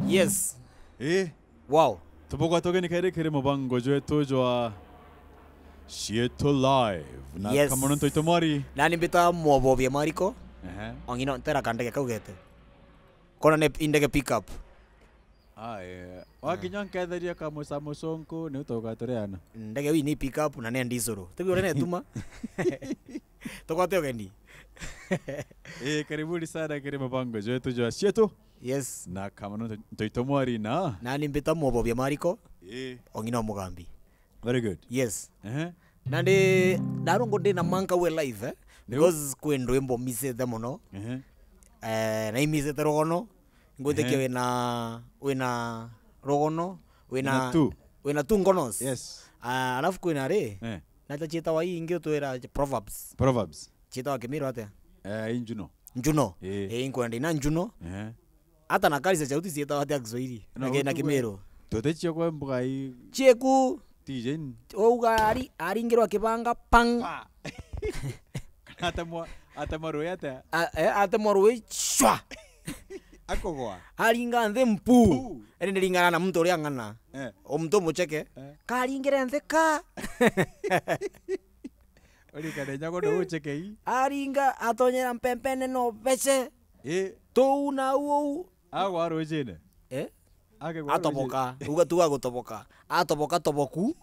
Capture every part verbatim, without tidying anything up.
Yes. Eh, Wow. tubugwa tugeni kairi kiri mubango jwetu jwa Cietu Live. Na Yes. Kamano Ntoito Mwari. Nani mbita Mwobobia Mariko. Ehe. Ongino ntera kandege kaugete. Kona ne indege pick up. Ah, eh. Wakinya nketheria ka musa musunku, ni utoka turiana. Ndege wi ni pick up na ne ndisuru. Tugi ure ne tuma. Tukwate ugeni. Eh, karibuni sana kiri mubango jwetu jwa Cietu. Yes. Na Kamano Ntoito Mwari na. Nani mbita Mwobobia Mariko. Eh, Ongino Mugambi. Very good. Yes. Ehe. Na ndi ndarungu ndi na manka we live, eh? Niu. Because kwi ndwimbo misite muno. Ehe. Eh, na imisite rugono. Ngwitikia Ehe. Wina wina rugono, wina Wina tu. Wina tu ngonos. Yes. Ah, alafu kwina ri. Eh. Nata ciitawa ii ingi utwira proverbs. Proverbs. Ciitawa Kimiru atia? Eh, injuno. Njuno. Eh. Eh, inkwenda ina njuno. Ehe. Ata na kari cia chauti ciitawa atia Kiswahili? Na Na ki- na utuwe. Kimiru. Tutecio kwa mbuga i Cieku. T J N. Ouga ari aringirwa kibanga pang. Pa. Kana atemwa, atemwa rui atia? A- eh, atemwa rui shwa. Akogwa. Aringa nthi mpu. Pu. Ene ndiringana na muntu uria ng'ana. Eh. O muntu mucheke. Eh. Karingire nthi ka. Urikane nyago ndo uchekei. Aringa atonyera mpempene no bece. Eh. Tuu na uu. Agwa rucine. Eh? Akegwa Atoboka. Uga tu agutoboka. Atoboka toboku.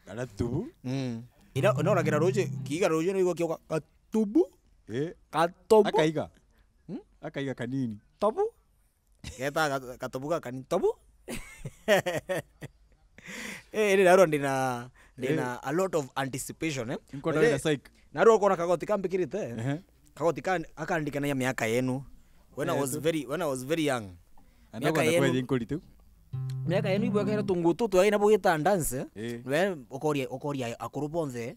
Kana tubu. Mm. Ira no ragira ruci kiiga ruci no igwa kioka katubu. Eh. Katobu. Akaiga. Hmm? Akaiga kanini. Tobu. Geta ga- katobu ga kani tobu. Eh, iri narua ndina ndina a lot of anticipation, eh. Nkwenda Iri- wina psych. Narua ukona kagoti kambikirite. Ehe. Kagoti ka akandikanagia miaka yenu. When I Eh, was tu. Very when I was very young. Ana Miaka kwenda yenu- kwethia nkoritu. Miaka yenu ibwekere tungutu twa ina bugita dance. Eh. We ukoria ukoria akuru bonthe.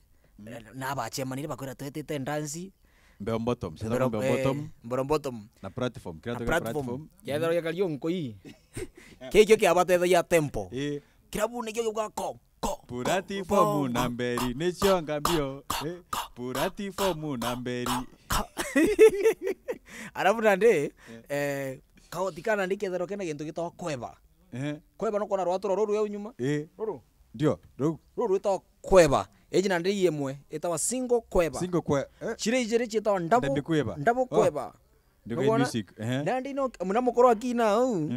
Na bachemanire bakwira twetite dance. Mbeo bottom. Sasa Mbero- mbeo eh, bottom. Mbero bottom. Na platform. Kira Na tugira platform. Platform. Kethero gikario nkui. Kikio kiabatethagia tempo. Eh. Kirabu nikio kiuga ko ko. Platform na mberi nicio ngambio. Eh. Platform na mberi. Alafu nandi eh kagoti kana ndi kethero kena gintu gitagwa kweba. Eh. Kweba no kona rwaturo ruru rweu nyuma. Eh. Ruru. Ndio. Ruu. Ruru rwitagwa kweba. Iji nandi ii imwe itagwa single kweba. Single kwe. Eh. Chiri ijiri ciitagwa ndabu. Ndabu kweba. Ndabu Oh. kweba. Ndio Nubona? Music. Eh. Nandi no muna mukoro akina au.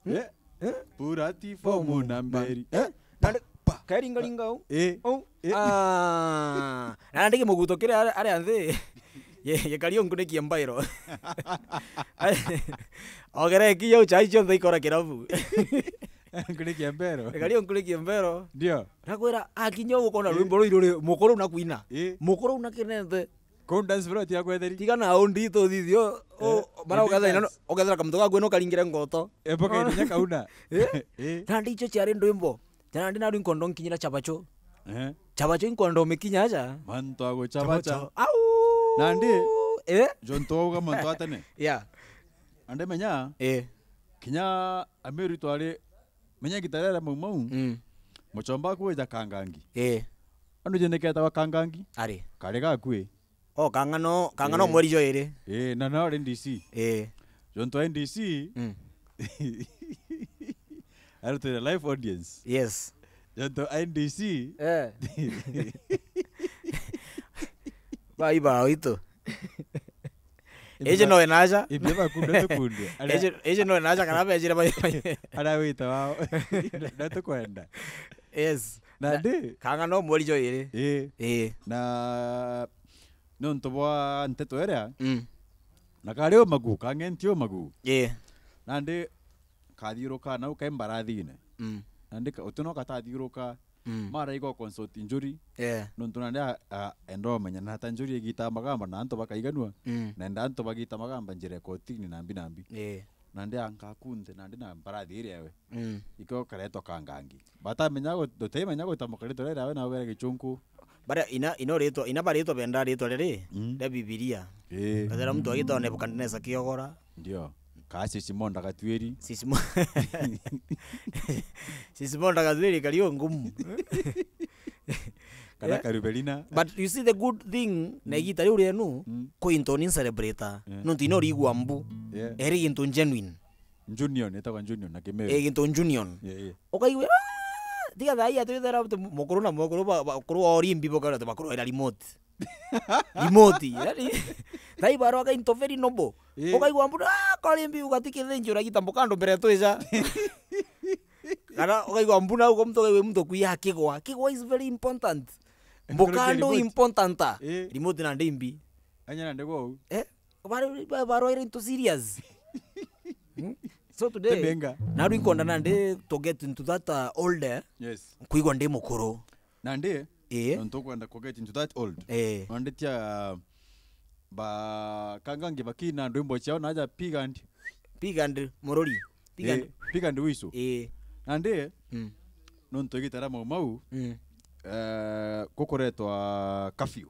Eh. Eh. Platform na mberi. Eh. Nandi karingaringa au. Eh. Au. Eh. Ah. Na nandi kimuguto kiri ari ari anthi. Ye ye kario nkunikie mbairo. Ogere kiyo chai cionthe ikora kirabu. Nkunikie mbero. Kario nkunikie mbero. Ndio. Nakwira akinya uguo kona rwimbo ruu iruri mukuru na kwina. Eh. Mukuru na kinente. Kuu dance floor tia kwetheri. Tiga na undi tuthithio. Eh, Mara indi ukethira dance. Ukethira kamtu gaku no karingire ngoto. Eboka irinya kauna. Eh? Eh. Na ndi icio ciari ndwimbo. Jana ndi narwi nkondo nkinyira chabacho. Eh. Chabacho inkondo umikinya aja. Mantu aguchabacha. Au. Nandi. Eh? Jontu wauga mantu atene. Yeah. Ande menya. Eh. Kinya Ameru twari menya gitarera mau mau. Mm. Muchomba aku wija Kangangi. Eh. Andu jene ketawa Kangangi. Ari. Kari gakui. O kang'ano kang'ano Eh. Mweri jo iri. Eh, na na ari D C. Eh. Jontu ari D C. Mm. Ari turi live audience. Yes. Jontu ari D C. Eh. Bai ba ito. Eje no enaja. Ibeba kundu tukundwe. Eje eje no enaja kana bejire bai bai. Ara wita wao. Ndatukwenda. Yes. Na ndi. Kang'ano Mweri jo iri. Eh. Eh. Na nontu bwa nteto iria. Mm. Na kari umagu kang'enti umagu. Eh. Nandi kathiuruka nau kai mbarathine. Mm. Nandi ka- uti no katathiuruka. Mm. Mara igo consult njuri. Eh. Nontu nandi a- a- enda umenya na ta njuri igita magamba na antu bakaiganua. Mm. Na enda antu bagita magamba njira ya kotini nambi nambi. Eh. Nandi angakunthe nandi na mbarathi iria we. Mm. Ikio karetwa Kangangi. Batamenya gu- tutimenya gutamuka ritwa riria we na ubere gichunku. Bara ina ino ritwa ina baritwa benda ritwa riri. Mm. Ria Bibilia. Eh. Kathira mtu agitwa Nebukadneza kiogora. Ndio. Ka Sisimonda Gatwiri. Sisimo. Sisimonda Gatwiri kario ngumu. Kana Yeah. Karubelina. But you see the good thing na igita riu rienu Mm. kwi into ni celebrate. Yeah. Nontu ino rigwa mbu. Yeah. Eri into genuine. Junior, nitagwa Junior na Kimeru. Eh, gintu Junior. Yeah, yeah. Ukaigua, "Ah!" Tiga thaa ii ati withera mukuru na mukuru ba, ba, mukuru wa Orimbi boka ati bakuru ira remote. Remote, yani, thaa ii barwa ka into very noble. Eh. Ukaigua mbuna, "Ah, ka Orimbi ugatikithinjura gitambo kando mbere twija." Kana ukaigua mbuna uko mtu ukaigua mtu kuya kigwa. Kigwa is very important. Mboka ndo remote. Important. Eh. Remote na ndimbi. Anya na ndego. Eh? Baro, ba-, barwaire into serious. Hmm? So today, Temenga. Naru inkonda nandi to get into that, uh, old, eh? Yes. Kwigwa ndi mukuru. Nandi, eh? Nontu kwenda ku get into that old. Eh. Nandi tia, ba, kangangi bakina ndwimbo ciao naja pigandi. Pigandi, murori. Pigandi. Eh, pigandi wiso. Eh. Nandi, mm, nontu igitara mau mau, mm, eh, kukuretwa curfew.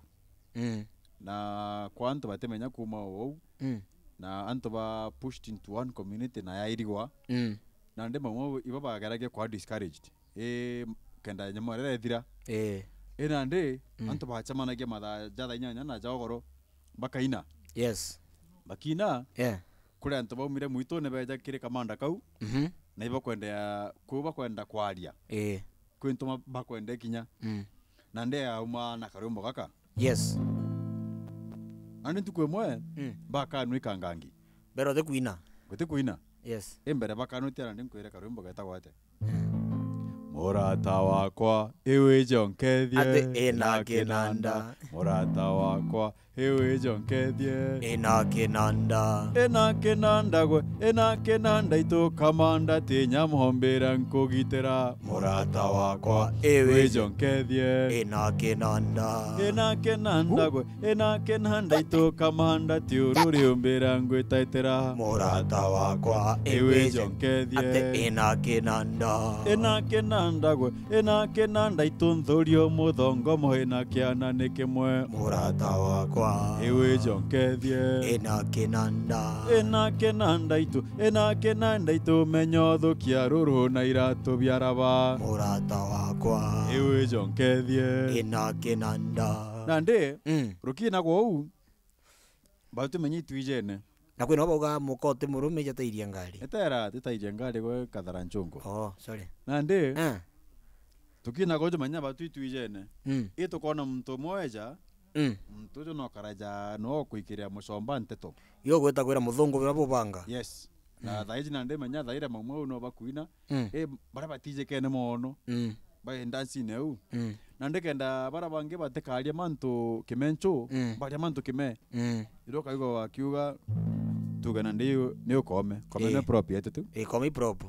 Mm. Na kwa antu batimenya kuma o uu, mm, na antu ba pushed into one community na yairigwa, mm, nandi bamwe ibo bageragia kwa discouraged. I, kenda nyamwera ethira. Eh. I nandi, mm, antu bacemanagia mathaa ja thaa inyanya na ja ugoro, bakaina. Yes. Bakina, yeah, kuri antu baumire mwitune beja kiri kamanda kau, mhm, na ibakwendea, kuu bakwenda kwaria. Eh. Kwi ntuma bakwende kinya. Mm. Nandi auma na karwimbo gaka. Yes. Nandi ntuku imwe, mm, bakanwa ikangangi. Mbere uti kwina. Uti kwina. Yes. I mbere bakanwa tia nandi nkwire karwimbo getagwa atia? Mm. Murata wakwa, iwije unkethie. Ati ina kinanda. Murata wakwa, iwije unkethie. Ina kinanda. Ina kinanda gwe, ina kinanda itu kamanda tinya muhombira nkugitira. Murata wakwa, iwije unkethie. Ina kinanda. Ina kinanda gwe, ina kinanda itu kamanda ti ururi umbira ngwitaitira. Murata wakwa, iwije unkethie. Ati ina kinanda. Ina kinanda gwe, ina kinanda itu nthuri umuthongo muhina kiana ni kimwe. Murata wakwa. Iwije unkethie. Ina kinanda. Ina kinanda itu, ina kinanda itu menyo thukia ruru na iratu bia raba. Murata wakwa. Iwije unkethie. Ina kinanda. Nandi, mm, rukina gwa uu, batumenye itwijene. Na kwina bauga muka uti murume ija tairia ngari. Etera titairia ngari gwe kathara nchungu. Oh, sorry. Nandi, eh, tukina gojo manya batu itwijene. Mm. I tukona muntu umwe eja, mm, muntu uju no karaja no kuikiria mucomba nteto. Yo gwita kwira muthungu bira bubanga. Yes. Na, mm, thaa iji nandi menya thaa iria maumau no bakuina. Mm. I, baria batijikene mono. Mm. Bai dancing eu. Mm. Na ndikenda bara bangi batikaria mantu kimenchu, mm, baria mantu kime. Mm. Irio ukaigua wakiuga, tuge na ndi ni ukome. Kome ni, eh, prop yetu tu. Eh, kome i prop.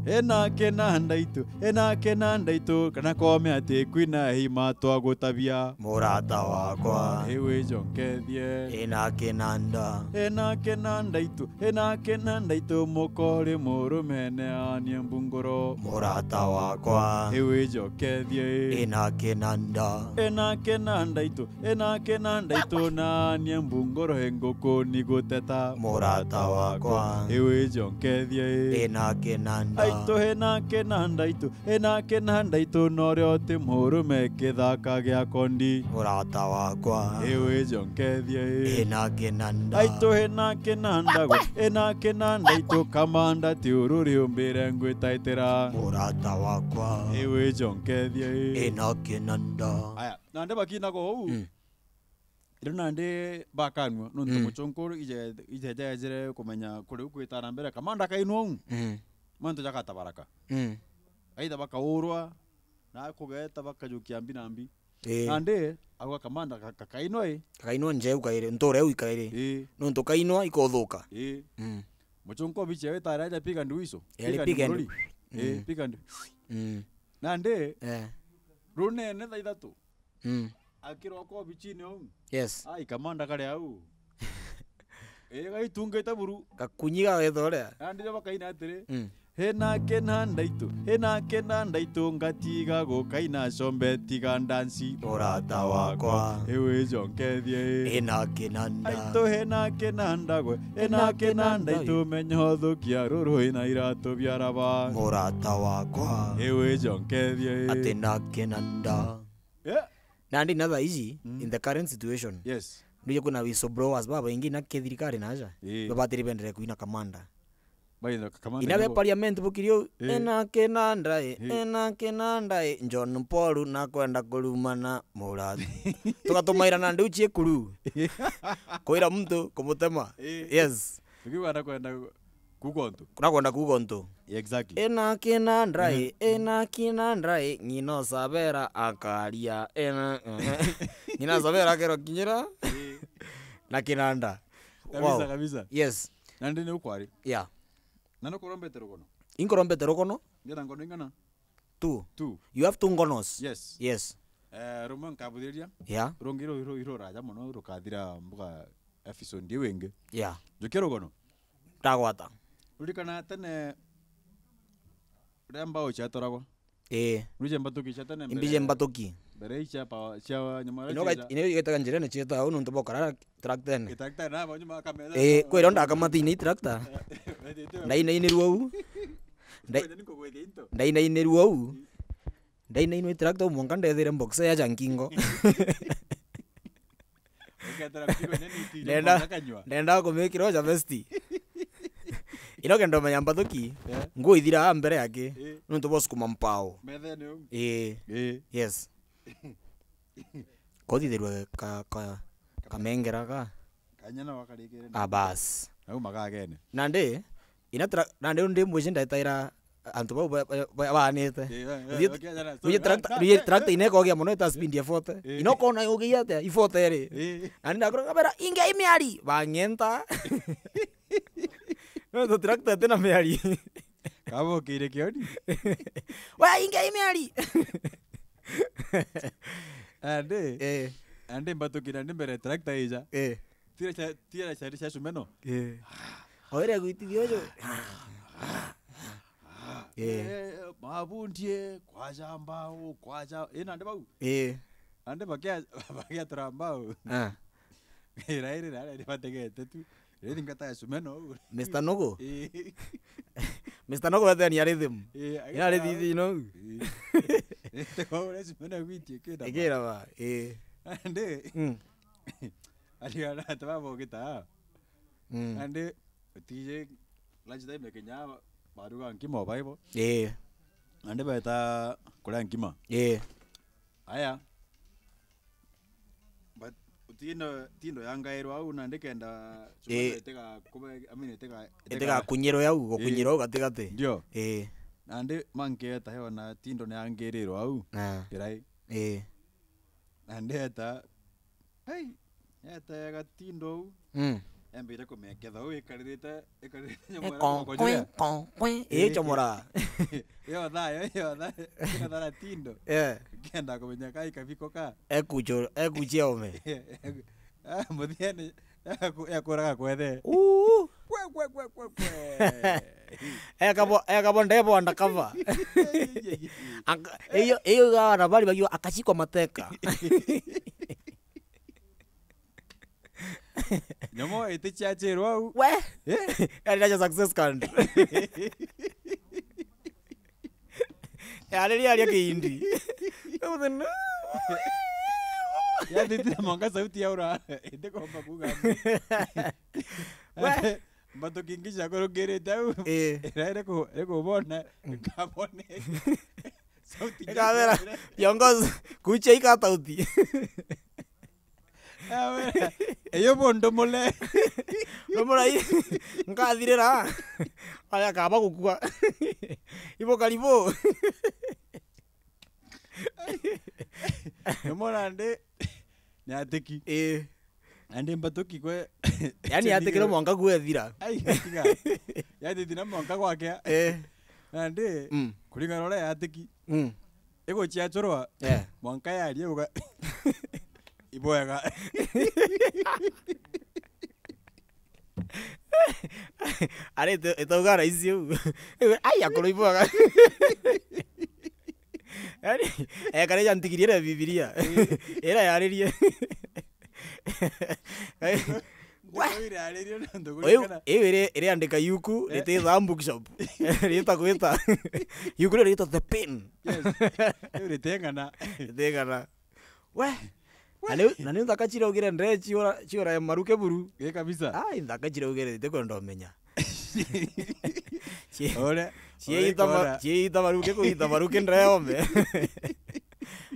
Ena kena ndaitu, ena kena ndaitu, kana kome ati kwina hima twagutabia. Murata wakwa. Iwije unkethie. Ena kinanda. Ena kena ndaitu, ena kena ndaitu, mukori murumene anie mbunguro. Murata wakwa. Iwije unkethie. Ena kinanda. Ena kena ndaitu, ena kena ndaitu, nanie mbunguro he nguku ni guteta. Murata wakwa. Iwije unkethie. Ena kinanda. Aitu hena kena ndaitu, Ena kena ndaitu norio ti murume kithaka gia kondi. Murata wakwa. Iwije unkethie. Ena kena nda. Aitu ena kena nda gwe. Ena kena ndaitu kamanda ti ururi umbire ngwitaitira. Murata wakwa. Iwije unkethie. Ena kena nda. Aya, nandi bakina kou. Mm. Riu nandi bakanua, nontu, mm, muchunku ije, ije jejire kumenya kuri u kwitana mbere. Kamanda kainwa u, mm, mantu jagatabaraka. Mm. Aitha bakaurwa, na kugeta bakajukia mbi na mbi. Ii. Nandi, auga kamanda ka-, kakainwa i. Kakainwa njeu kairi, nture u ikairi. Ii. Nontu kainwa ikothuka. Ii. Mm. Muchunku obichi yawe itare aja piga ndiwiso. Yari piga ndi mururi. Ii, mm, piga ndi. Mm. Nandi, eh, runene thaa ithatu. Mm. Akirwa ko bichini au. Yes. Ai, kamanda kari au. Ega itungite buru. Gakunyi gawetha uria. Nandi rio bakaina atiri. Mm. Hena kena ndaitu, hena kena ndaitu, ngatiga gukaina combe tiga ndanci. Murata wakwa. Iwije unkethie. Hena kena nda. Aitu hena kena nda gwe. Hena kena ndaitu, menya uthukia ruru ina iratu bia raba. Murata wakwa. Iwije unkethie. Ati na kena nda. Yeah. Nandi na thaa iji, mm, in the current situation, yes, nduje kwina whistleblowers babaingi na kithirikari na aja, ii, babatiri bendere kwina kamanda. Ina be parliament bukiri uu, eh, ena kinanda, eh, eh, ena kinanda, eh, John Paul nakwenda kurumana murathi. Tugatumaira na ndiu ciikuru. Kwira muntu kumutema. Eh. Yes. Tukiuga nakwenda kuuga untu. Nakwenda kuuga untu. Exactly. Ena kinanda, eh, ena kinanda, eh, ng'ina Sabera akaria, ena, ng'ina Sabera akero kinyira. Eh. Na kinanda. Kabisa, wow, kabisa. Yes. Na ndi ni ukwari. Yeah. Na nukurombete rugono? Inkorombete rugono? Ngena ngono ingana? Two. Two. You have two ngonos. Yes. Yes. Eh, rumwe nkabuthiria. Yeah. Rungi ru, ru, ru raja mono rukathira mbuga episode iu ingi. Yeah. Njukia rugono. Ndagwata. Urikana tene uria mbao ciatoragwa? Ii. Ruje mbatuki cia tene mbere. Imbije mbatuki. Mbere icia pa, cia nyuma. Ino gai-, ino igetaga njirene cieta au nontu bokara tractor-ene. Tractor na ba nyuma kamera. Ii, kwira ndakamata ine tractor. Ndainainirua u. Nda-, ndainainirua u. Ndainainirua tractor mwanka ndethire boxer ya jankingo. Ukethera mzigo nene iti. Ndenda, mwanka kanyua. Ndenda kumikira oja vesti. Ino kenda umenya mbatuki, yeah, nguo ithira mbere yake, eh, nontu bwa sukuma mpao. Methene u. Ii. Ii. Yes. Kothithirwe ka, ka, kamengera ka. Kanyana wakarikire. Ah, bas. Nau magagene. Nandi, ina tra-, nandi ndi mwici ndaitaira antu bau ba, ba, ba, baanite. Eh, eh, eh, ruje, okay, jana, ruje sorry, tractor, ah, ruje ah, tractor ah, ine kogia mono ita speed ya forty. Eh. Ino kona yogia atia? I forty ri. Eh. Nandi ndakora kabera, "Inge imiari." Bang'enta. No, to tractor tena miari. Kabo kire kioni. "We, inge imiari." Ande. Eh. Ande mbatukira ndi mbere tractor ija. Eh. Tira cha, tira cha, cha cumeno. Eh. Oire gwitithia uju. Eh. Eh, mabundie, kwaja mbao, kwaja, eh, nandi bau. Eh. Ande bakia, bakia tura mbao. Ah. Ira iri, rari bategete tu. Riri ngata ya cumeno. Mister Nogo? Eh. Mister Nogo wethania rhythm. Eh, ira rhythm no. Eh. Te kwa ure cumeno gwitie kida. Ikira ba. Eh. Ande. Mm. Ari ara tababo gita. Mm. Ande tije lunch time kinya baruga nkima o baibo. Eh. Ande beta kuria nkima. Eh. Aya. But tindo, tindo yangairwa au na ndikenda. Eh. Itega kube, I mean, itega, itega kunyirwa au, eh, gukunyirwa au gatigati. Ndio. Eh. Na ndi manketa hewa na tindo ni yangirirwa au. Ah. Kirai. Eh. Na ndeta, ai, etega tindo au. Mm. Embire kumeketha au ikaririte, ikaririte nyamwe konkwe, konkwe. Eh, eh, chomora. Yo thayo, yo thayo, yo thara tindo. Eh. Kenda kumenya kai kabiko ka. Ekucho, ekuchia ome. Ah, muthiani, eku-, ekuraga kwethe. Uu. Kwe, kwe, kwe, kwe, kwe. Ekabo, ekabo ndebo undercover. Aka-, iyo, iyo gawa na bari bagio akashikwa mateka. Nyomo itichiachirwa au. We? Eh? Yari nacho success card. Yari ria ria kiindi. Yathitire mwanka sauti yaura. Indi komba kuga. We? Mbatuki ingi ciakurukirite au. Eh. Ira iri ku-, iri kubona, nkabone. Sauti ikabera, viongozi, kucha ika sauti. Ewe, eyo bo ndomole. Ndomole i, nkathirira. Aya kaba gukua. Ibo karibu. Ndomole ndi, ni atiki. Eh. Nandi mbatuki kwe. Yani yatikire mwanka gwethira. Ai, tiga. Yatithira mwanka gwake. Eh. Nandi, mm, kuringana na uria yatiki. Mm. Iguchiachurwa. Eh. Mwanka yarie uga. Ibwega. Ari ite-, itauga raisi u. Ai, akuru ibwega. Yani, ekare ja ntigirie na Bibilia. Eh. Ira yaririe. Ndiko iraririo na ndugu. Oyu, kana iu iri, iri andika yuku, eh, riti thaa bookshop. Rita gwita. Yuku rio rita The Pen. Yes. Iu ritengana. Ritengana. We. Na niu, na niu nthaka chiraugire ndire chiura, chiura ya maruke buru. Ii kabisa. Ai, nthaka chiraugire itikwenda umenya. Ore, ciita ma-, ciita maruke kuita maruke ndreome.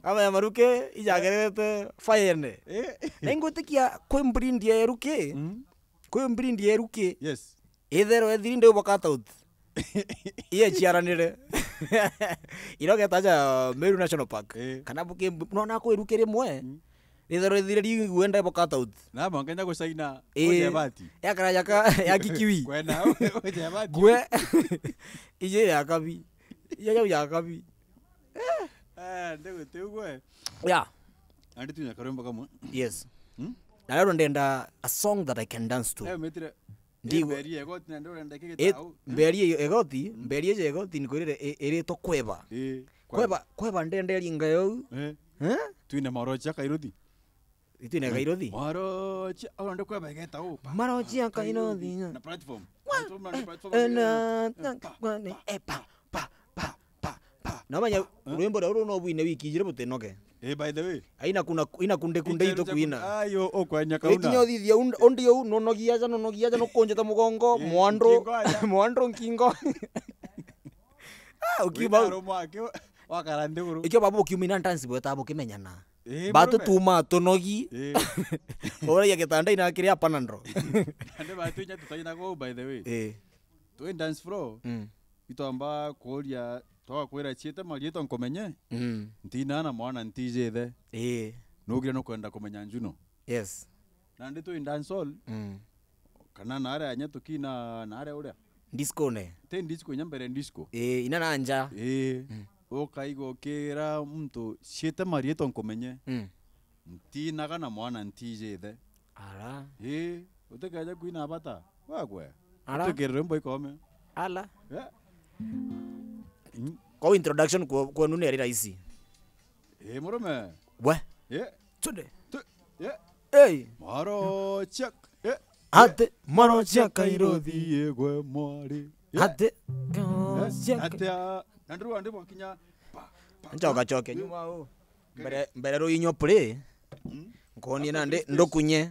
Ama ya maruke ijagerete fine. Eh. Na ingwitikia kwi breed ya eruki. Mm. Kwi breed ya eruki. Yes. Ithero ethiri ndi bo cut out. Iye ciaranire. Irogeta ja Meru National Park. Eh. Kana buki, nona kwi eruki rimwe. Mm. Ithero ithire riu wenda bo cut out. Na mwanka nya gucaina. Eh. Uje bati. Ya kara ya ka, ya kikiwi. Kwena, uje bati. Gwe. Ije ya kabi. Ije ya kabi. Eh, ndiguti ugwe. Ya. Andi tunya karwimbo kamwe. Yes. Hmm? Na leo ndenda a song that I can dance to. Eh, metire. Ndigo. Mberi egoti na ndore ndeke. Eh, gitau. Mberi egoti, mberi ije egoti ni kwirire i-, iritwa kweba. Eh, kweba, kweba ndenderi ngayo. Eh. Eh? Twine marocha kairuthi. Itwine kairuthi. Marocha, au ndio kweba igeta u. Marocha kairuthi. Na platform. Platform na platform. Eh, na, na, pa, kwani, pa, eh, pa, pa, pa, pa, pa, pa. Na manya, eh? Rwimbo rwa rwo no bwine wiki ijire butinoke. Eh, by the way. Aina kuna, ina kunde kunde ito kuina. Ayo, okwanya kauna. Ikinya uthithia und-, undi u, nonogia ja, nonogia ja, nokonjeta mugongo, eh, mwandro, nkingo aja. Mwandro nkingo. Ah, ukiuma. Wina romo ake, wakara nthiguru. Ikio baba ukiuma ina dance bweta bukimenyana. Eh, batu murume. Tuma tunogi. Eh. Uragia gitanda ina kiri Panadol. Ande batu inya tutaina go, by the way. Eh. Twi dance floor. Mm. Itwamba kuria, twakwira ciite marietwa nkumenye. Mm. Ntina na mwana ntijithe. Eh. Nugire nukwenda kumenya Njuno. Yes. Nandi twi dancehall. Mm. Kana naria anya tukina naria uria. Disco ne? Ti disco, inya mbere disco. Eh, ina na nja. Eh. Mm. Ukaiga ukira muntu ciite marietwa nkumenye. Mm. Ntinaga na mwana ntijithe. Ara. Eh, utikeja kwina bata. Wagwe. Ara. Utikire rwimbo ikome. Ala. Eh. Mm. Kwa introduction kwa, kwa nune ari rahisi. Eh, murume. We. Eh. Tunde. Tu-, eh. Hey. Marocha, eh. Ate, marocha kairothi. Igwe mwari. Eh. Ate, eh, marocha ate kai- a-, na nduru andi bwakinya. Pa, pa, nchoka pa. Choke. Eh. Nyuma u. Mbere, mbere ruinyo play. Mm. Nkonie nandi, ndukunye.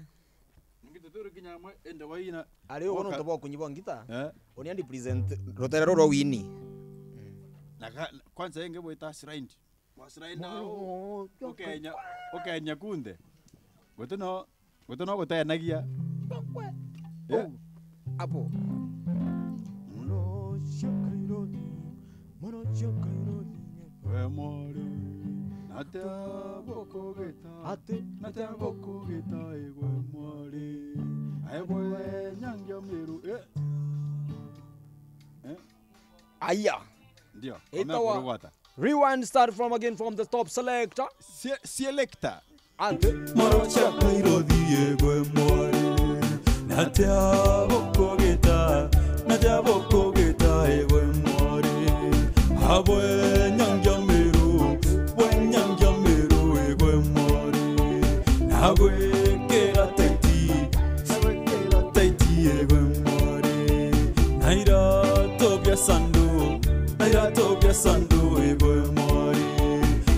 Ngita tu rukinya mwe, ende waina. Ari ugo nontu bwa kunyi bwa ngita. Eh. Oni andi present rutere ruru rwa wini. Na ka-, kwanza ingi bwita shrine. Wasiraina u, ukenya, ukenya kunthe. Guti no, guti no gutenagia. Eh? Apo. Mono cia Kairothi, mono cia Kairothi. We mwari, natia bukugita? Ati? Natia bukugita igwe mwari? Aigwe nyangia miru, eh? Eh? Aya. Ndio. Itawa. Wamekurugwata. Rewind, start from again from the top, selector. Se-, selector. Ate. Marocha kairothi egwe mwari. Natia bukugita, natia bukugita egwe mwari. Abwe nyangia miru, bwe nyangia miru egwe mwari. Nagwikira taiti, nagwikira taiti egwe mwari. Na iratu bia sandu, na iratu bia sandu egwe mwari.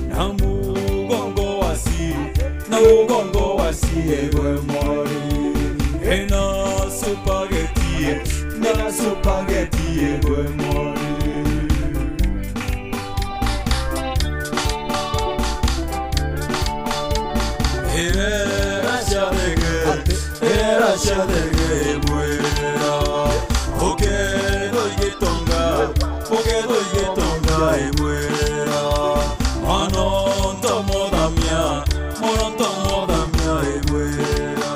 Na mugongo wasi, na mugongo wasi egwe mwari. Ena supageti, na supageti egwe mwari. Irera cia thege, irera cia thege ibwira. Ukethwa igitonga, ukethwa igitonga ibwira. Mwana onto muthamia, mwana onto muthamia ibwira.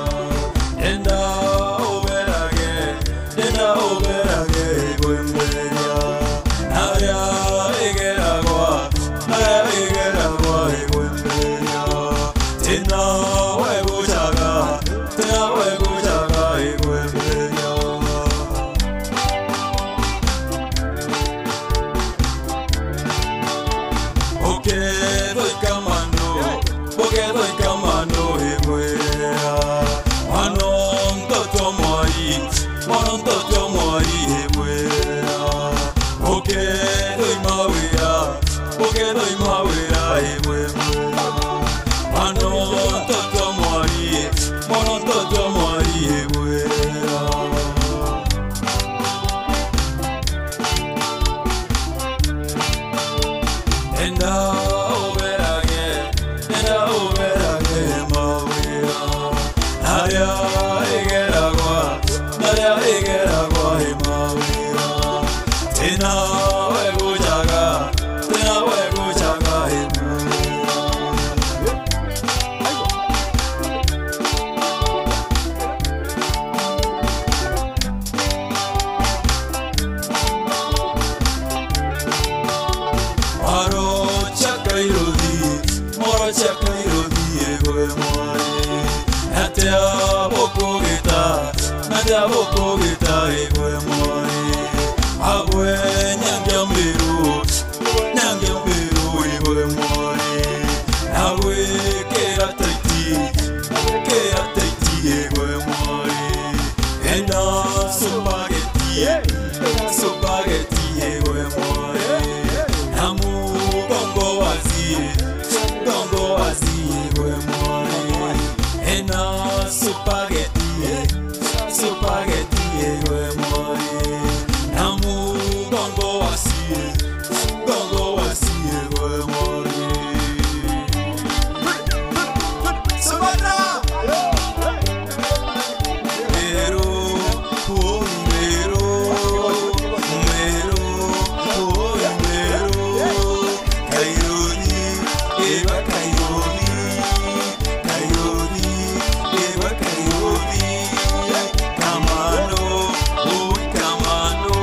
Enda uberage, enda uberage igwe mberia. Naria igeragwa, naria igeragwa igwe mberia. Tina we gucaga, tina we gucaga igwe mberia. Ukethwa ikamano, ukethwa ikamano igwira. Mwana onto twa mwai, mwana onto twa mwai igwira. Ukethwa imawira, ukethwa imawira igwira. Mwana onto Aja bukugita igwe mwari, agwe nyangia mbiru, nyangia mbiru igwe mwari, agwe kira taiti, kira taiti igwe mwari, enda supageti, supageti igwe mwari, na mugongo wasie, mugongo wasie igwe mwari, ena supageti, supageti igwe mwari, na mugongo wasie, mugongo wasie igwe mwari. Subatra! Mero, oh, mero, mero, oh, mero. Kairothi, eba Kairothi, Kairothi, eba Kairothi. Kamano, oh, kamano,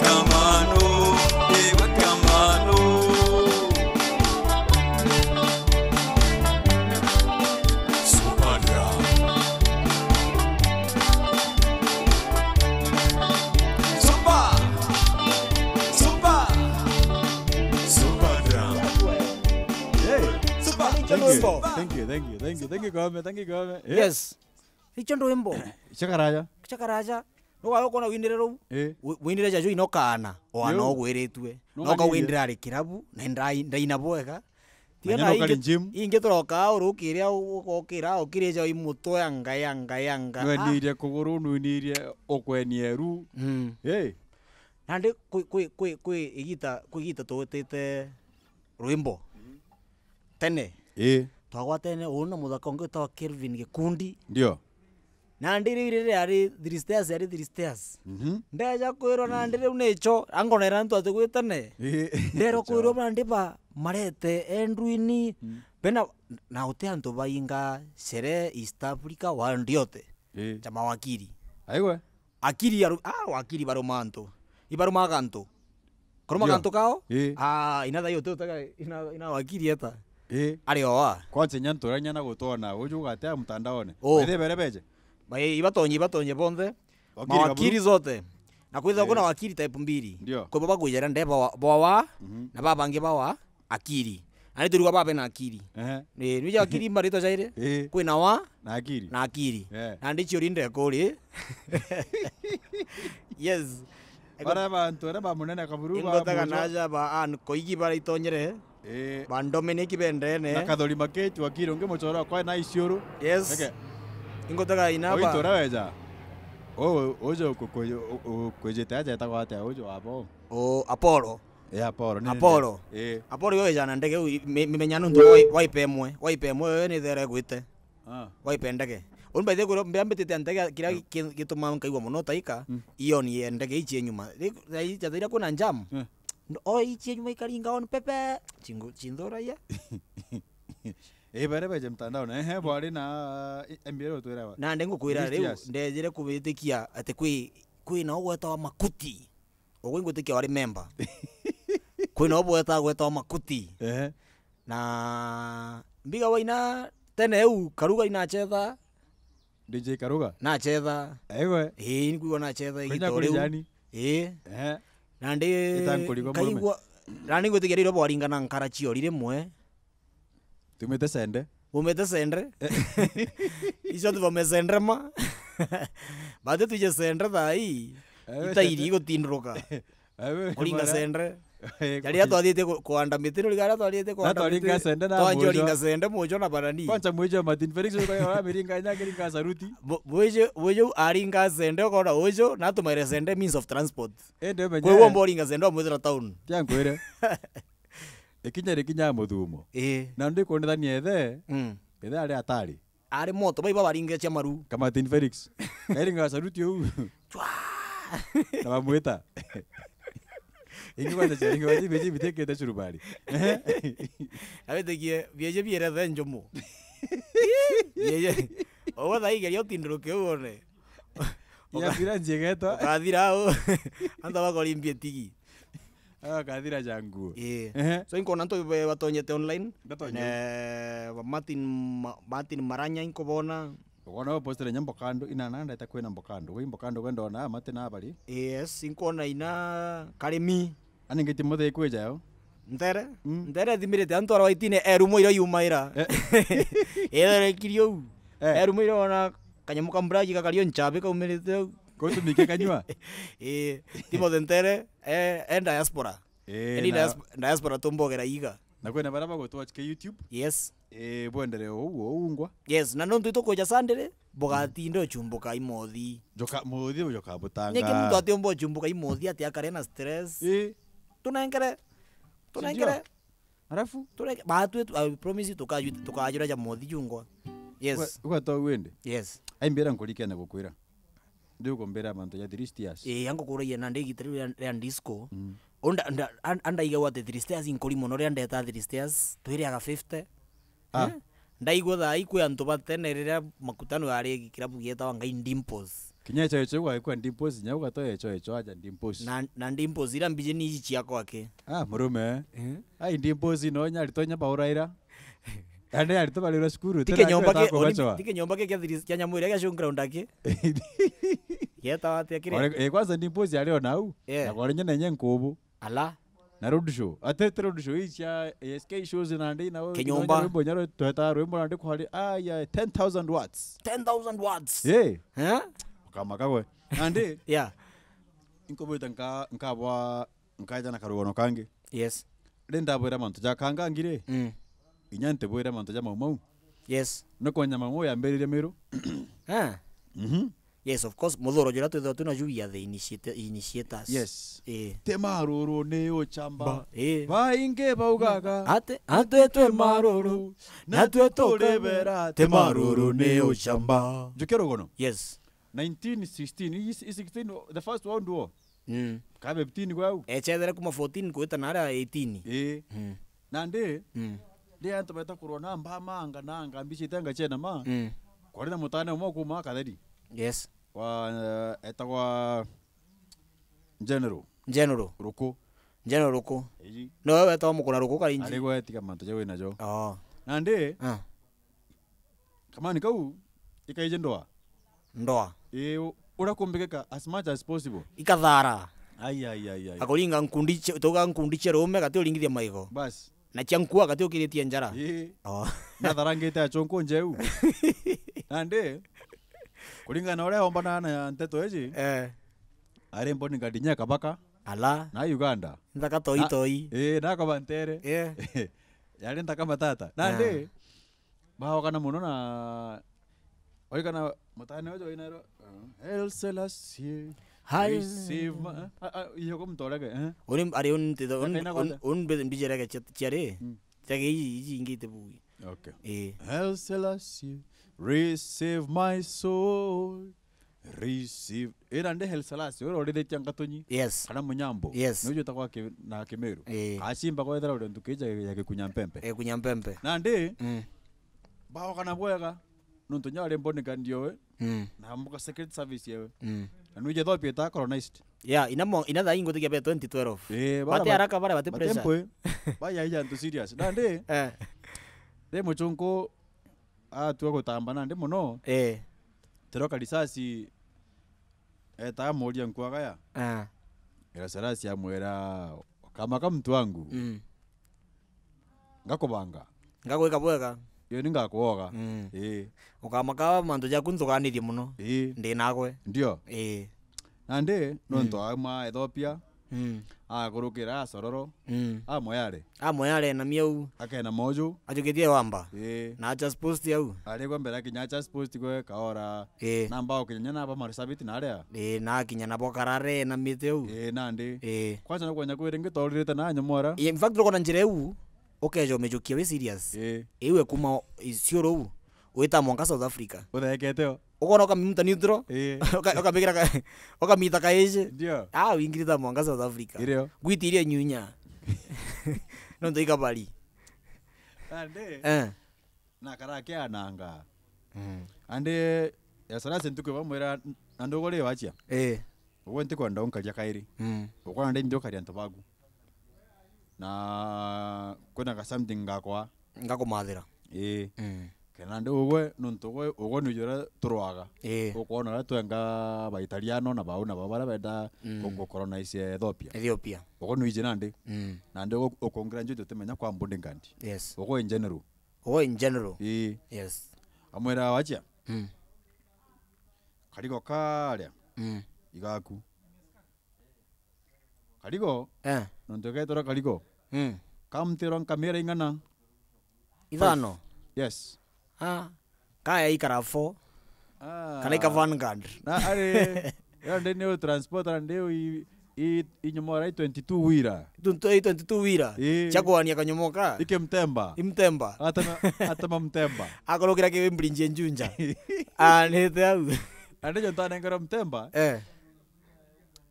kamano, eba kamano. Super Drum. Super! Super! Super Drum. Hey, super. Thank you. Thank you, thank you, thank you, thank you, Kome, thank you, Kome. Eh? Yes. Icio ndwimbo. Icio karaja. Icio karaja. Nuga ukona winire ruu. Eh. Wi-, winire jaju ino kana. Oana ogwiritue. No kawindira ari kirabu, na ndai-, ndaina bwega. Tiga na ingi, ingi turoka urukiria u-, ukokira, ukirija i mutwe anga, anga, anga. Nwenirie kuguru, nwenirie ukwenie ru. Mm. Eh. Nandi kwi, kwi, kwi, kwi igita, kwi igita tuwitite rwimbo. Tene. Ii. Twagwatene uu na muthaka ungi witagwa Kelvin Gikundi. Ndio. Nandi riu riri ari three stairs, ari three stairs. Mhm. Ndeja kwirwa nandi riu nicho, angonera antu ati gwitene. Ii. Nderwa kwirwa bandi ba marete endwini. Mm. Bena, na uti antu bainga sherehe East Africa, world yote. Ii. Ja mawakili. Aigwe. Akiri aru-, ah, wakiri baruma antu. Ibarumaga antu. Kurumaga antu kao? Ii. Ah, ina thai uti utega ina, ina wakiri eta. Ii. Ari oa. Kwanza inya nturania na gutona uju ugatea mtandaone. Oh. Bethe bere beje. Bai, ibatonye, ibatonye bonthe. Wakiri kaburu. Mawakiri zote. Na kwithirwa kuna wakiri type mbili. Ndio. Kwi bo bakwijera nde bwa, bwa wa, mhm, na babangi bawa akiri. Na ni turiuga babe na akiri. Ehe. Ni, ni ja akiri maritwa jairi? Ii. Kwina wa? Na akiri. Na akiri. Eh. Na ndi ciuri ndekuri. Yes. Bara bantu bara ba munene kaburu ba. Ingotega mujo. Naja ba Ann Koigi bara itonyere. Ii. Ba Dominic bendene. Na kathuri maketu akiri ungi muchoro kwa na iciuru. Yes. Eke. Ingotega ina ba. Oito ura weja. O, ujo ku-, ku-, u-, u-, kwijite aja etagwa atia ujo abo? O, Apollo. Ii, Apollo, ni Apollo. Ii. Apollo yo ejana ndege u, mi-, mimenya nuntu wa, wa ipe emwe, wa ipe emwe yo ni there gwite. Ah. Wa ipe ndege. Uni by the way, mbea mbitite ndege kira ki-, gituma nkaigua muno taika, mm, ioni ya ndege ichi nyuma. Ri-, thaa ii, thaa ira kuna jam. Eh. Ndo-, o ichi nyuma ikaringa on pepe. Chingu-, chinthuragia. Ii, bare beje mtandao na, ehe, bwari na, i-, M B A utwira wa. Na ndengukwira riu, ndejire kubitikia ati kwi, kwi na ugwetawa Makuti. Ugwe ingwitikia wari memba. Kwina ubweta gwetwa Makuti. Ehe. Na mbiga waina tene eu Karuga inachetha. D J Karuga? Nachetha. Aigwe. Ii, nikuigua nachetha igita riu. Ii. Ehe. Na ndi nkaigua, na ningwitikia riria bwaringana nkara ciori rimwe. Tumite Sende. Umite Sende? Icio tubome Sende ma. Bati tuje Sende thaa ii. Ewe itairi Sende. Igutinduruka. Ewe, kuringa mara. Sende. Eh, jaria twathiite ku-, kuanda miti, nuriga aria twathiite kuanda miti. Twaringa Sende na twanjia mujo. Uringa Sende mujo na barani. Kwanza mwijo Martin Felix, kwa hiyo, amiringa nya kiringa saruti. Mwijo, mwijo aringa Sende, ukona ujo, na tumaire Sende means of transport. Ende menye. Kwa hiyo, mboringa Sende, amwithira town. Tia nkwire. Ikinya rikinya muthumo. Ii. Na ndikwonithania ethe, mm, ethe ari atari. Ari moto, bai babaringe cia maru. Ka Martin Felix. Kairinga saruti uu. Chwa! Na bamwita. Ingi kwanza cia, ingi kwanza bieje bitekete curubari. Abetikie, bieje bierete njumu. Bieje. Ogo thaigeria utinduruke uone. Ya ambulance igetwa. Ukathira au. Antu bakorimbie tigi. Ah, kathira ja nguo. Ii. Ehe. So, inkona antu be-, batonyete online. Batonye. Eh, ba Martin Ma-, Martin Maranya inkubona. Ukona we postire nya mbokando, ina na ndeta kwina mbokando. Wi mbokando gwenda ona mate na bari. Yes, inkwona ina karimi. Ani ngiti muthe kwija yo. Ntere? Mm. Ntere thimirite antu ara waitine eru mwira yumaira. Eh. Ere kirio u. Eh. Eru mwira ona kanyamu ka mburagi gakario nchabi kaumirite u. Kotu mike kanywa. Eh, Timothy Ntere, eh, e diaspora. Eh, Eni na diasp-, diaspora tumbogera iga. Na kwina bara bagutwatch ke YouTube. Yes. Eh, bwendere ou ou ngwa. Yes, na nontu itukuja Sunday, bugatinda uchumbuka imothi. Joka mothi ujoka butanga. Niki muntu atiumba uchumbuka imothi ati akare na stress. Eh. Tunengere. Tunengere. Alafu tunenge batwe tu, I promise tukaju tukajura ja mothi jungwa. Yes. Uga to wende. Yes. Ai mbira nkurikene gukwira. Ndi ukumbira mantu ja three stairs. Eh, angukuragia na ndigitari ya, ya disco. Mm. Onda nda, an- andaiga wa three stairs inkuri muno ria ndeta three stairs. Twiri aga fifty. Ah. Eh? Ndaigua thaa ikwi antu batene riria makutano yari kirabu gietawa Ngai Dimples. Kinya echo echo gwa kwa Dimples nya ugato echo echo aja Dimples. Na na Dimples ira mbiji ni iji ciakwa ke. Ah, murume. Eh? Ai Dimples no nya rito nya bauraira. Ande arito bari ura cukuru. Tike nyomba ke tike nyomba ke kia thiri kia nyamu iria kia showground aki. Yeta wate kire. Ore e kwanza Dimples ari ona au. Yeah. Na gore nya nenye nkubu. Ala. Na road show. Ate te road show ici ya A S K shows na ndi na Kinyomba. Rwimbo nyaro tweta rwimbo na ndi kwari aya ten thousand watts. Ten thousand watts. Eh. Eh? Kama kagwe. Na ndi. Yeah. Inkobwita nka nkabwa nkaja na karugono kangi. Yes. Ri ndabwira mantu ja kangangi ri. Mm. Inya ntibwire mantu ja maumau. Yes. Ni kwenya maumau yambiririe miru. Ah. Mhm. Yes, of course, muthuro jura twithirwa twina juu ya the initiate- initiators. Yes. Eh. Ti maruru ni uchamba. Ba- eh. Baingi baugaga. Ate ate twi maruru. Natwe turibera ti maruru ni uchamba. Njuke rugono. Yes. Nineteen sixteen, i- i- sixteen, the first world war. Mm. Ka fifteen gwau. Echethere kuma fourteen kwita na aria eighteen. Ii. Mm. Nandi, mm, ndi antu beta kurwa na mbama anga na anga mbicite anga ciena ma. Mm. Kwari na mutane umwe kuma Katheri. Yes. Wa, eh, etagwa General. General. Ruku. General Ruku. Iji. No we wetagwa mukura Ruku karinji. Ari gwetiga mantu jau wina jo. Oh. Nandi, ah. Kamani kau ikaije ndoa. Ndoa. Ii, u- uria kumbikika as much as possible. Ikathara. Ai, ai, ai, ai. Akuringa nkundi cia- tuga nkundi cia rume gati uringithia maigo. Bas. Na cia nkua gati ukiritie njara. Ii. Oh. Natharangite achonko njeu. Nandi, kuringana na uria ombana na nteto iji, eh. Ari mboni ngadinya kabaka. Ala. Na Uganda. Nthaka toi Na- toi. Ii, nakoba ntere. Eh. Yari nthaka matata. Nandi, ah. Baogana mono na oigana mutane uju wainairwo, eh, Hail Selassie, Hail receive my, eh, ah, ah, iyo ko mtorege, eh? Uni ari un titho un Ekaina un kwanja. Un bi- mbijere ke chat- ciare. Mm. Tege iji iji ingi ite bugi. Okay. Eh. Hail Selassie, receive my soul. Receive. Ira ndi Haile Selassie, ura urithitie ngatunyi. Yes. Kana munyambo. Yes. Nuju utagwa ki-, na Kimiru. Eh. Kachimba kwethira uri ntuki ija ya gikunya mpempe. Eh, kunya mpempe. Nandi, mm, baogana bwega. Nuntu nya ari mboni kandi owe. Mm. Na mbuka secret service yewe. Mm. Na nuju Ethiopia ita colonized. Yeah, ina mo-, ina thaa ingutikia be twenty twelve. Eh, bara bate ba-, haraka bara bate bate pressure. Mpwe. Baya ija ntu serious. Nandi, eh, ri muchunku atua gutamba nandi mono. Eh. Teroka risasi etaa muria nkuagaya. Ah. Ira Serasi amwira, "Ukamaka mtu wangu. Mm. Ngakubanga. Ngagwika bwega. Iyo ni ngakwoga." Mm. Ii. Ukamaka mantu jaku nthuganithie muno. Ii. Ndi nagwe. Ndio. Ii. Nandi, nontu, mm, auma Ethiopia, mm, akurukira Asororo, mm, amoyare. Amoyare na miau. Akena moju. Ajukitie wamba. Ii. Na acha post au. Arigwa mbere akinya acha post gwe kaora. Ii. Namba ukinya naba Marsabit na aria. Ii, na akinya nabo karare na mite au. Ii, nandi. Ii. Kwanza no kwenya kwira ingi toririte na nyomora. In fact, rukona njira iu, ukeja umijukia wi serious. Ii. Iu ekuma isiuru u. Wita mwanka South Africa. Uthekete o. Ukona ukamimuta neutral. Ii. Uka-, ukamikira ka-, ukamita kaiji. Ndio. Ah, wingirita mwanka South Africa. Irio. Gwitiria nyunya. Nontu ikabari. Ande. Eh. Na karake ananga. Mm. Ande ya Sarasi ntuku bamwira, "Na ndugore wachia." Eh. Uwe ntikwenda unkaria kairi. Mm. Ukona ndi ndio karia antu baku. Na kwina ka something ngakwa. Ngakumathira. Ii. Mm. Kenda nandi ugwe, nontu ugwe, ugwe nwiji uria turwaga. Ii. Ukwona uria twenga Baitaliano na bau na bau baria benda Mm. gu-, gukolonize Ethiopia. Ethiopia. Ugwe nwiji nandi. Mm. Nandi ugwe ukongira njuti utimenya kwa bodyguard. Yes. Ugwe in general. Ugwe in general. Ii. Yes. Amwira wachia. Mm. Karigo karia. Mm. Igaku. Karigo? Eh. Nontu geetwa karigo. Mm. Kamutiro nkamira ing'ana? Ithano? Yes. Ah. Kaya ikara four. Ah. Kana ika Vanguard. Na ari, yo ndi ni u transport na ndi u i, i, inyomora i twenty-two wheeler. Twenty, i twenty-two wheeler. Ii. Cia kuania kanyomoka. Ike mtemba. I mtemba. Atema, atema mtemba. Akorokira ki Wimbridge Njunja. Ah, ni te au. Ande jo ntanengerwa mtemba. Eh.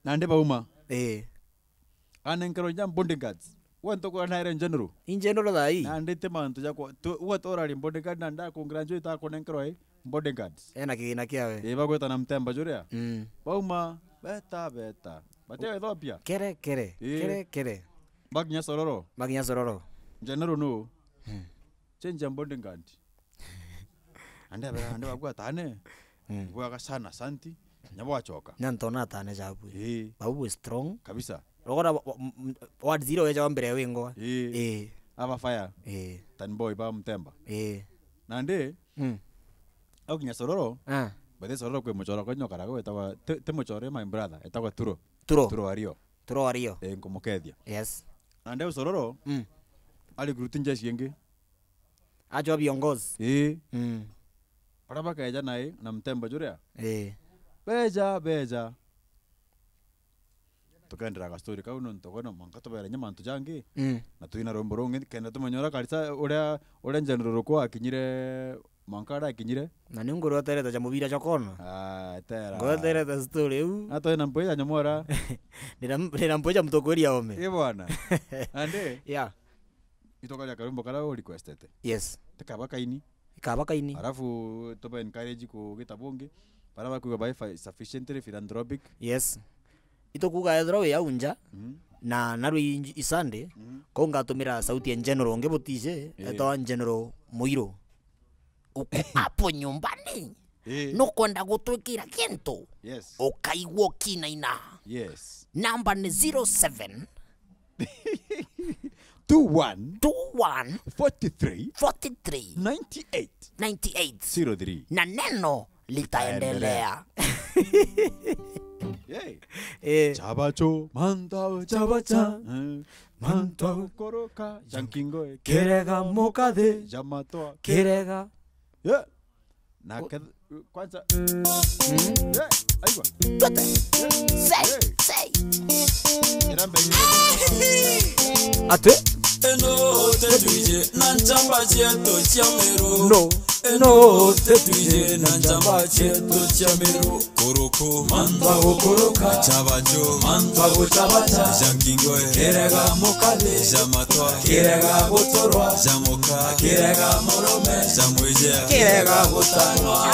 Nandi bauma. Ii. Anenkerwa inya bodyguards. Gwe ntuku naere general. In general thaa ii? Nandi ti mantu jakwa. Tu, gwe torari bodyguard na ndakungira njo itakunenkerwa i bodyguards. Ena kigina kiawe. Ii, bagweta na mtemba juria. Mm. Bauma, beta, beta. Batia Ethiopia. Kere, kere. Ii. Kere, kere. Bakinya Sororo. Bakinya Sororo. General no. Hmm. Change ya bodyguard. Ande abera, ande bagwatane. Mm. Bwaga sana, asanti. Nya bwachoka. Nya ntona atane chabu. Ii. Bau bwi strong. Kabisa. Rogora wa, wa, m-, m-, ward zero weja wa mbere wingwa. Ii. Ii. Aba fire. Ii. Tan boy ba mtemba. Ii. Nandi, Mm. au kinya Sororo, Ah. bathe Sororo kwi muchoro kwa nyoka rago etagwa, ti, ti muchoro, my brother, etagwa Turo. Turo. Turo Ario. Turo Ario. Eh, nkumukethia. Yes. Nandi au Sororo, Mm. ari recruit njeshi ingi. Acho viongozi. Ii. Mm. Bara bakeja nai na mtembo juria. Ii. Beja, beja. Tukendera ga story kau nontu kwena mwanka tubere nya mantu jangi. Mm. Na twina rwimbo rungi kenda tumenye uria karisa uria, uria General Ruku akinyire mwanka uria akinyire. Na ni nguru oterete cha mubira cha kona. Ah, tera. Ngoterete story u. Na twina mpuja nyamora. Nina, nina mpuja mutokweria ome. Ii bwana. Ande. Yeah. Itokaria karwimbo karia u requestete. Yes. Tikaba kaini. Ikaba kaini. Alafu tuba encourage kugita bungi. Bara bakuga bai fi-, sufficiently philanthropic. Yes. Itukuga ethirwa wi au nja, Mhm. na narwi i Sunday, Mhm. kau ngatumira sauti ya General ungi butije, Eh. etwa General Muiru. Uko hapo nyumbani. Eh. Nukwenda gutwikira kintu. Yes. Ukaigua ukinaina. Yes. Namba ni zero seven. Two one. Two one. Forty three. Forty three. Ninety eight. Ninety eight. Zero three. Na neno litaendelea. Yay. Eh. Chabacho, mantao, chabacha. Eh. Mantao koroka, jankingo, eh. Kirega mukathi. Jamatwa. Kirega. Yeah. Na kwanza, kwanza. Mm. Yeah, aigua. Twete. Say, say. Irambe. Ati? Eno tetwije na nchamba cietu cia miru. No. Eno tetwije na nchamba cietu cia miru. Kuruku mantu a gukuruka. Chabacho mantu a guchabacha. Jankingo, eh. Kirega mukathi. Jamatwa. Kirega guturwa. Jamuka. Kirega murume. Jamwije. Kirega gutanwa.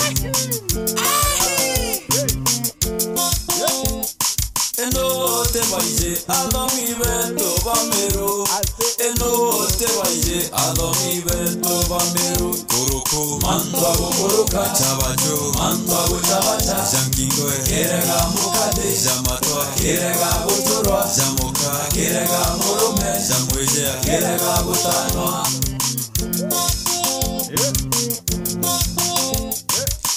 Eno tebaije athomi betu ba miru. Eno tebaije athomi betu ba miru. Kuruku mantu a gukuruka. Chabacho mantu a guchabacha. Jankingo, eh. Kirega mukathi. Jamatwa. Kirega guturwa. Jamuka. Kirega murume. Jamwije. Kirega gutanwa.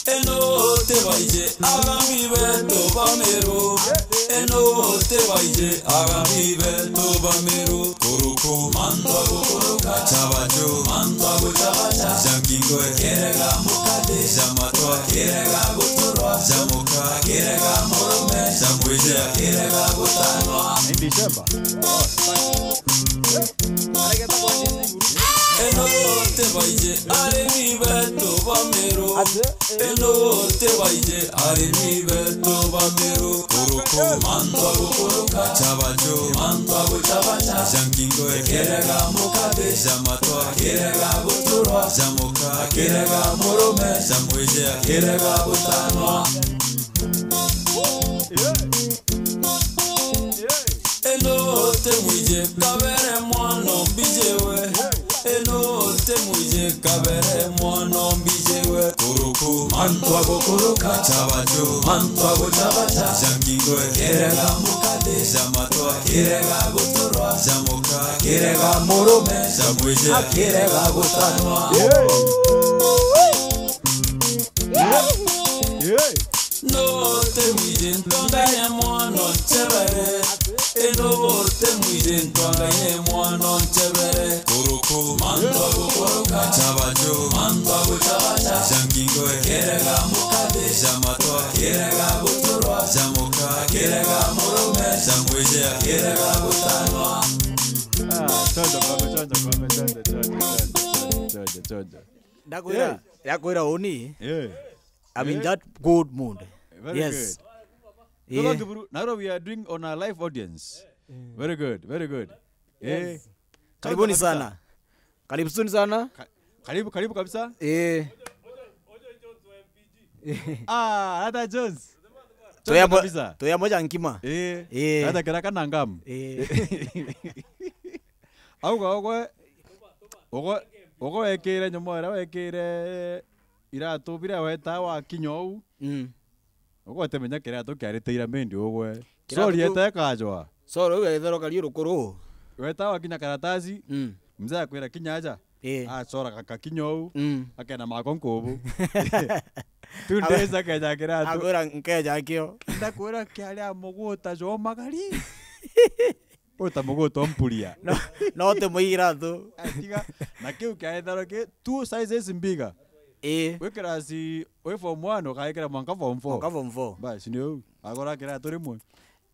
Eno tebaije agami betu ba miru. Eno tebaije agami betu ba miru. Kuruku mantu a gukuruka. Chabacho mantu a guchabacha. Jankingo, eh. Kirega mukathi. Jamatwa. Kirega guturwa. Jamuka. Kirega murume. Jamwije. Kirega gutanwa. Ni December. Oh, thank you. Eno tebaije arimi betu ba miru. Eno tebaije arimi betu ba miru. Kuruku mantu a gukuruka. Chabacho mantu a guchabacha. Jankingo, eh. Kirega mukathi. Jamatwa. Kirega guturwa. Jamuka. Kirega murume. Jamwije. Kirega gutanwa. Eno temwije kabere mwana mbije we. Eno temwije Bere mwono mbijigwe kuruku, mantu agukuruka, chabachu, mantu aguchabacha, ja kingwe, kirega mukate, ja matwa, kirega guturwa, ja muka, kirega murume, ja mwije, kirega gutanwa. Yeah. Yeah. Yeah. Note mwije ntonga ya mwono nchebere. Eno bote mwire ntwanga ine mwana ntebere. Kuruku mantu agukuruka. Chabachu mantu aguchabacha. Cha ngingo kerega mukate. Cha matwa kerega guturwa. Cha muka kerega murume. Cha mwije kerega gutanwa. Ah, chonjo kwame, chonjo kwame, chonjo, chonjo, chonjo, chonjo, chonjo. Ndakwira, Eh. ndakwira uni. Eh. I'm in Eh. that good mood. Very Yes. good. Yeah. Thank you, bro. Now we are doing on our live audience. Very good, very good. Eh. Yes. Karibuni Chonjo kabisa. sana. Karibuni sana. Ka-, karibu, karibu kabisa. Eh. Ah, hata Jones. Tuya Chonjo mo-, kabisa. tuya moja nkima. Eh. Eh. Hata kiraka na ngam. Eh. Au kwa kwa, ugo, ugo wekire nyuma ira wekire iratu biria weta wakinya uu. Mm. Ugo utimenya kiratu kiariteira mendi ugwe. Kiratu Sorry, kiu ete kajwa. Sorry, uyu ethero kari rukuru. Weta wakinya karatasi, Mm. mzee akwira kinya aja. Eh. Acora gaka kinya uu, Mm. akena mako nkubu. Two days akeja kiratu. Akwira nkeja kio. Ndakwira kiaria muguta jwa magari. Uta muguto mpuria. No, no te muigira tu. Atiga, na kiu kia ethero ki two sizes mbiga. Eh. Wi kirasi, wi form one, ukaikira mwanka form four. Mwanka form four. Basi ni uu. Agora kiratu rimwe.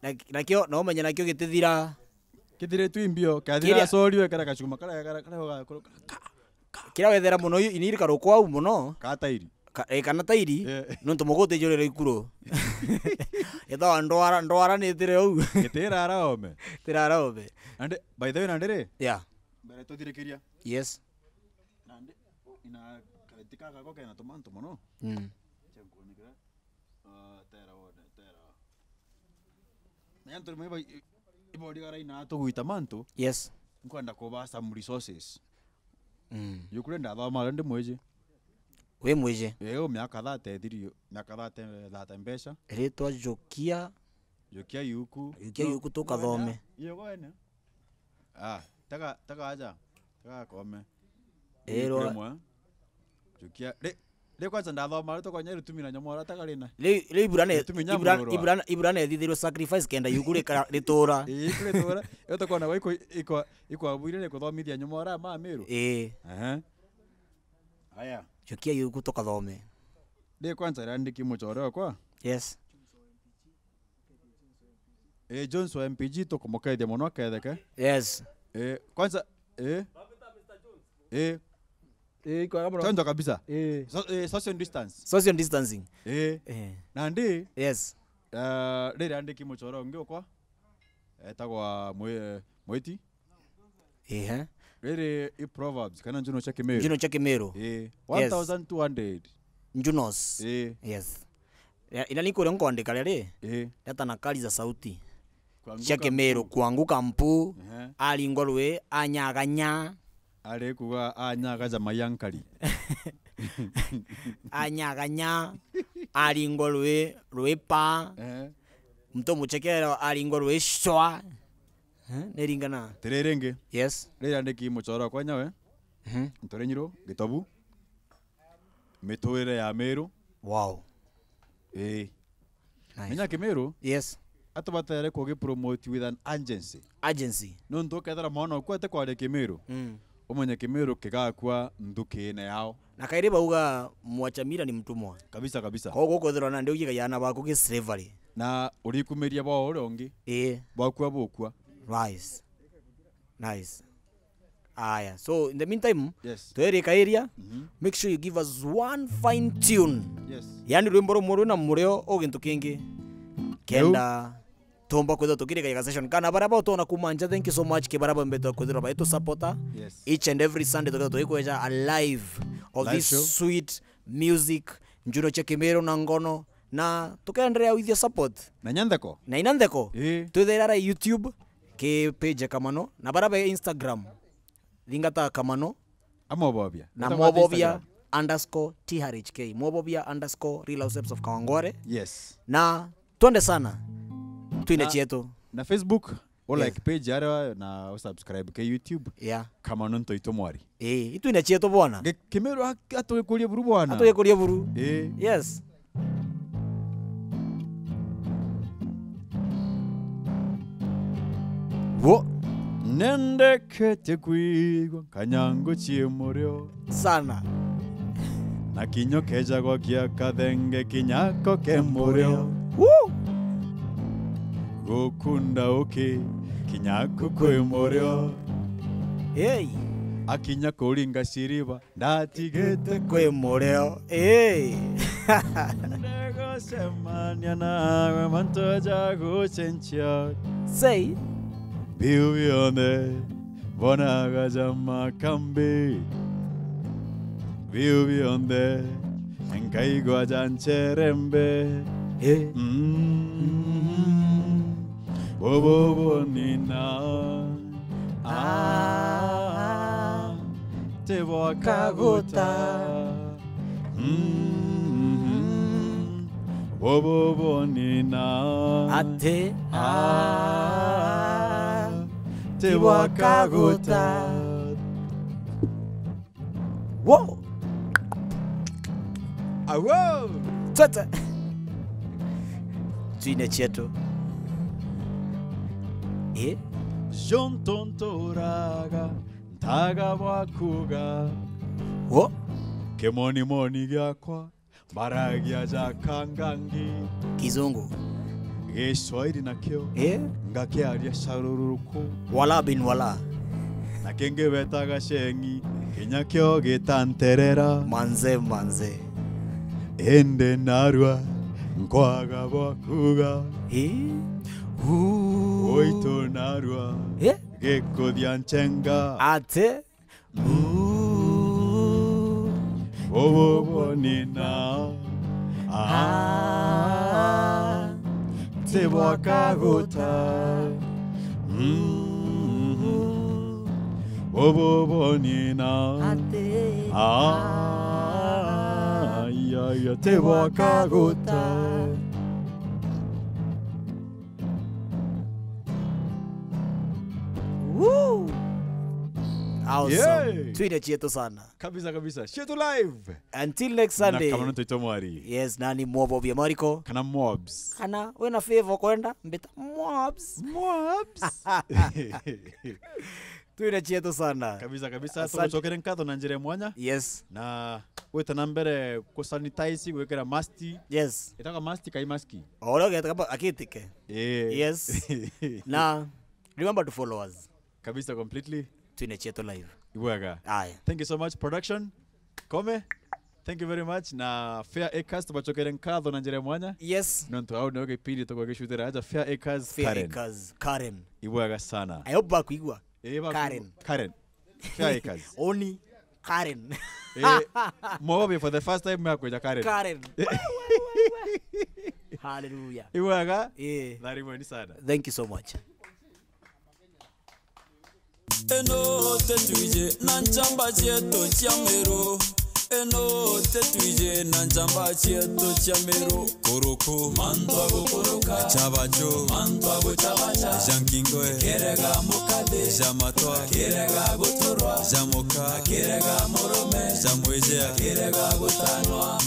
Na, nakio, no umenye nakio gitithira. Kithire tu imbio, kathira Kiria- sori wekara kachuma kara, kara, kara, kara, kara, Kiria wethera muno, ini iri karukwa au muno. Katairi. Ka-, eh, kana tairi, Eh. nontu muguti jurire ikuru. Itawa ndwara, ndwara ni itire uu. Itira araome. Itira araome. Nandi, by the way, nandi ri? Yeah. Mbere tuthirikiria. Yes. Nandi, ina kareti kaka ko kena tumantu muno. Mm. Cha nkuonikira. Ah, tera wone, tera. Na antu rimwe iba-, i-, iborigara ina tugwita mantu. Yes. Nkwenda kuba some resources. Mm. Yukure ndathoma ari ndi mwiji. Wi mwiji? Ii, miaka thirty ethiri, miaka thirty, thirty mbeca. Ritwa Jukia. Jukia yuku. Jukia No, yuku tukathome. Iyo kwene. Ah, taka, taka aja. Taka kome. Ii, Yuku rwa- rimwe. Jukia. Ri, ri kwanza ndathoma, ri tokonya ritumi na nyomora taka rina. Ri, ri ibura ne, Ritumi ibura, nyamurwa. ibura, ibura ne thithirwe sacrifice kenda yuku rika-, ritura. Ii, yuku ritura. Yo tokona wa iko, iko, iko abuire ni kuthomithia nyomora ma miru. Ii. Aha. Aya. Jukia yuku tukathome. Ri kwanza randiki muchore okwa. Yes. Eh, Jones wa M P G tukumukethia muno aketheke. Yes. Eh, kwanza, eh. Eh. Eh, iko kama Chonjo kabisa. Eh. So, eh, social distance. Social distancing. Eh. Eh. Nandi, Yes. eh, riri andiki muchoro ungi ukwa. Etagwa mwi-, mwiti. Ehe. Riri i Proverbs, kana njuno cia Kimiru. Njuno cia Kimiru. Ii. Yes. One thousand two hundred. Njunos. Ii. Yes. Ya, ina ni kuria nkwandika riri. Ii. Leta nakali za sauti. Kuanguka Cia Kimiru, mpu. Kuanguka mpu, Ehe. Aringwa rwi, anyaganya. Ari kuga anyaga ja mayankari. Anyaganya, aringwa rwi, rwi pa. Ehe. Mtu muchekero aringwa rwi shwa. Eh, niringana. Tiriri ingi. Yes. Riri andiki muchoro kwa nyawe. Mhm. Ntore nyiro, gitobu. Miturire ya Miru. Wow. Ii. Nice. Menya Kimiru. Yes. Atubatere kugi promote with an urgency. Urgency. Nontu ukethira mwana ukwete kwaria Kimiru. Mm. Umenye Kimiru kigakua nthukine yao. Na kairi bauga mwacha mila ni mtumwa. Kabisa, kabisa. Koguo kwithirwa nandi ugiga yana baku gi slavery. Na urikumiria bwa uria ungi. Ii. Bwakua bukua. Nice. Nice. Aya. So, in the meantime, Yes. twirika area, Mhm. make sure you give us one fine tune. Yes. Yani rwimbo rumwe rwina murio o gintu kingi. Kenda tumba kwithirwa tukirika ega session. Kana baria botona kuma nja, thank you so much ki baria bombetwe kwithirwa baitu supporter. Yes. Each and every Sunday tukethirwa tuikweja a live of Live this show. Sweet music, njuno cia Kimiru na ngono, na tukaendelea with your support. Na nyantheko? Na ina ntheko. Ii. Twithaira ara YouTube, ki page ya Kamano, na bara be Instagram, thingata Kamano, Ama Mwobobia. Na Etawa Mwobobia Instagram. Underscore T R H K. Mwobobia underscore Real Housewives of Kawangware. Yes. Na twende sana. Twine Na, cietu. Na Facebook, u Yes. like page aria na u subscribe ke YouTube. Yeah. Kama nonto itu mwari. Eh, itwine cietu bwana. Ge-, Kimiru at-, atugikurie buru bwana. Atugikurie buru. Eh. Yes. Wo. Nendekete kwigua kanyangu cie murio. Sana. Na kinyo kejagwa kia kathenge kinyako ke murio. Woo! Gukunda uki kinyako kwi murio. Hey. Akinya kuringa shiriba. Ndatigite kwi murio. Ii. Ndegocemania nawe mantu ja gucenjia. Say. Biu bionthe mbonaga ja makambi. Biu bionthe nkaigua ja ncherembe. Ii. Mm. Bobo bonina. Ah, ti bwa kaguta. Mm, bobo bonina. Ati. Ah, ti bwa kaguta. Wo! Awo! Twete! Twine cietu. Eh? Jonto nturaga, ntaga bwa kuga. Wo? Kimonimoni giakwa, mbaragia ja kangangi. Kizungu. Giswahili nakio, Eh? ngakiaria caruruku. Wala bin wala. Na kingi betaga ceng'i, kinya kio gitanterera. Manze, manze. Indi narua, nkwaga bwa kuga. Eh? Uu. Uitu narua, Eh? gikuthia nchenga. Ate? Uu. Bobo bonina. Ah, ti bwa kaguta. Mm. Bobo bonina. Ati. Ah, ya, ya, ti bwa kaguta. Woo! Awesome. Yeah. Twine cietu sana. Kabisa, kabisa. Cietu live. Until next Na Sunday. Kama nonto itwa mwari. Yes, nani Mwobobia Mariko. Kana Mobs. Kana wina favor kwenda, mbita Mobs. Mobs. Twine cietu sana. Kabisa, kabisa. Asante. Tugucokere nkatho na njira ya mwanya. Yes. Na gwita na mbere ku sanitize, gwikira mask. Yes. Itagwa mask kai mask? O uria ugeeta kaba akitike. Eh. Yes. Na remember to follow us. Kabisa, completely. Twine cietu live. Ibwega. Aya. Thank you so much, production. Kome. Thank you very much. Na Fair Acres, tubacokere nkatho na njira ya mwanya. Yes. Nontu au nio gipindi tugugicutira aja Fair Acres, Fair Karen. Acres, Karen. Ibwega sana. I hope bakwigua. Eh, bakwigua. Karen. Karen. Fair Acres. Oni Karen. Eh, Mwobobia for the first time akwija Karen. Karen. Hallelujah. Ibwega. Eh. Tharimweni sana. Thank you so much. Eno tetwije na nchamba cietu cia miru. Eno tetwije na nchamba cietu cia miru. Kuruku. Mantu a gukuruka. Cabacu. Mantu a gucabaca. Cia nkingoe. Kirega mukathi. Cia matwa. Kirega guturwa. Cia muka. Kirega murume. Cia mwijea. Kirega gutanwa.